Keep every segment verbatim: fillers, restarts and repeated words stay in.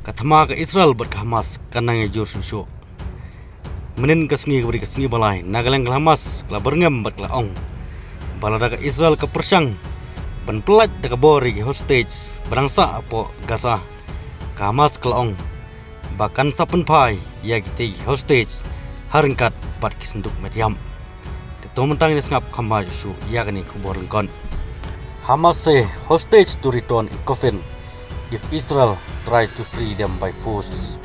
Ka thma ka Israel bad ka Hamas kan nang ïa jur shuh shuh. Mynnin ka sngi kaba dei ka sngi ba lai, na ka liang ka Hamas ka la byrngem bad ka la ong ba lada ka Israel ka pyrshang ban pyllait da ka bor ïa ki hostage ba dang sah hapoh Gaza, ka Hamas ka la ong ba kan sa pynphai ïa kitei ki hostage ha ryngkat bad ki synduk met ïap. Te to mynta ngin ïa sngap kham bha shuh shuh ïa kane ka khubor lyngkot. Hamas say hostage to return in coffin if Israel tries to free them by force.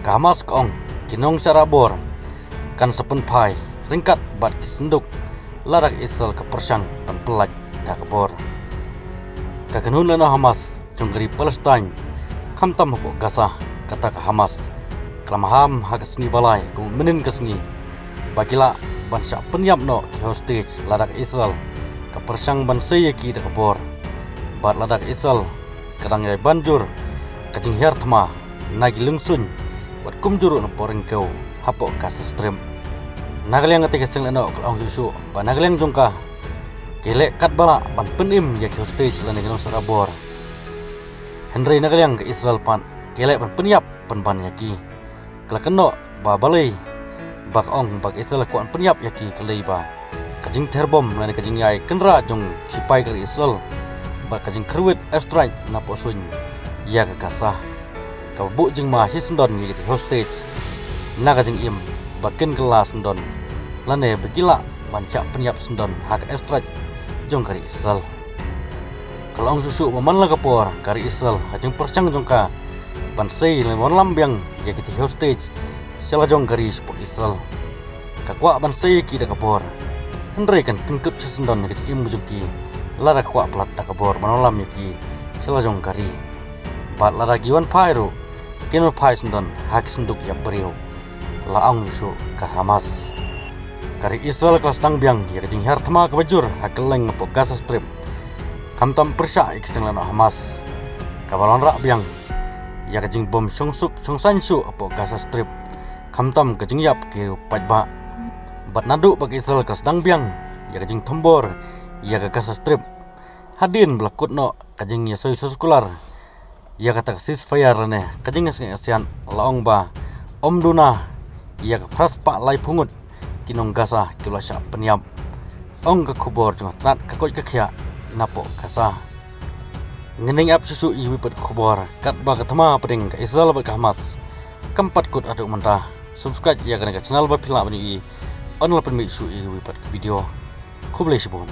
Ka Hamas ka ong ki nongshah rah bor kan sa pynphai ryngkat bad ki synduk lada ka Israel ka pyrshang ban pyllait da ka bor. Ka kynhun lehnoh Hamas jong ka ri Palestine khamtam hapoh Gaza, kata ka Hamas, ka la maham ha ka sngi ba lai kum mynnin ka sngi ba ki lah ban shah pynïap noh ki hostage lada ka Israel ka pyrshang ban sei ïa ki da ka bor. Bad lada ka Israel ka dang ïai ban jur ka jinghiar thma na ki lungsuiñ bad kumjuh ruh na pdeng kew hapoh Gaza Strip. Na ka liang katei ka seng lehnoh ka la ong shuh shuh ba na ka liang jong ka ki leh katba lah ban pynim ïa ki hostage lane ki nongshah rah bor. Hynrei na ka liang ka Israel pat ki leh ban pynïap pynban ïa ki. Ka la kynnoh ba balei ba ka ong ba ka Israel ka kwah ban pynïap ïa ki ka dei ba ka jingther bom lane ka jingïai kynrad jong ki sipai ka ri Israel bad ka jingkhyrwit airstrike napoh suiñ ïa ka Gaza kaba buh jingma shisyndon ïa ki hostage na ka jingim ba kin kylla syndon lane ba ki lah ban shah pynïap syndon ha ka airstrike jong ka ri Israel. Ka la ong shuh shuh ba man la ka por ka ri Israel ha jingpyrshang jong ka ban sei lane wanlam biang ïa kitei ki hostage sha la jong ka ri shapoh Israel. Ka kwah ban sei ïa ki da ka bor, hynrei kan pynkut shisyndon ïa ka jingim jong ki lada ka kwah palat da ka bor ban wanlam ïa ki sha la jong ka ri. Bad lada ki wan phai ruh kin wan phai syndon ha ki synduk ïap briew, la ong shuh shuh ka Hamas. Ka ri Israel ka la sdang biang ïa ka jinghiar thma kaba jur ha kylleng hapoh Gaza Strip, khamtam pyrshah ïa ki seng lehnoh Hamas, kaba la wanrah biang ïa ka jingbym shongsuk shongsaiñ shuh hapoh Gaza Strip, khamtam ka jingïap ki riew paidbah. Bad naduh ba ka Israel ka la sdang biang ïa ka jingthombor ïa ka Gaza Strip, hadien ba la kut noh ka jingïasoi soskular ïa kata ka ceasefire lane ka jingïasngewsih, la ong ba ym duna ïa ka phra spah laiphew ngut ki nong Gaza kiba la shah pynïap, ong ka khubor jong ka tnat ka koit ka khiah napoh Gaza. Ngin ïa ap shuh shuh ïa kiwei pat ki khubor katba ka thma hapdeng ka Israel bad ka Hamas kam pat kut haduh mynta. Subscribe ïa kane ka channel ba phi lah ban ïohi ban ym la pynmih shuh ïa kiwei pat ki video. Khublei shibun.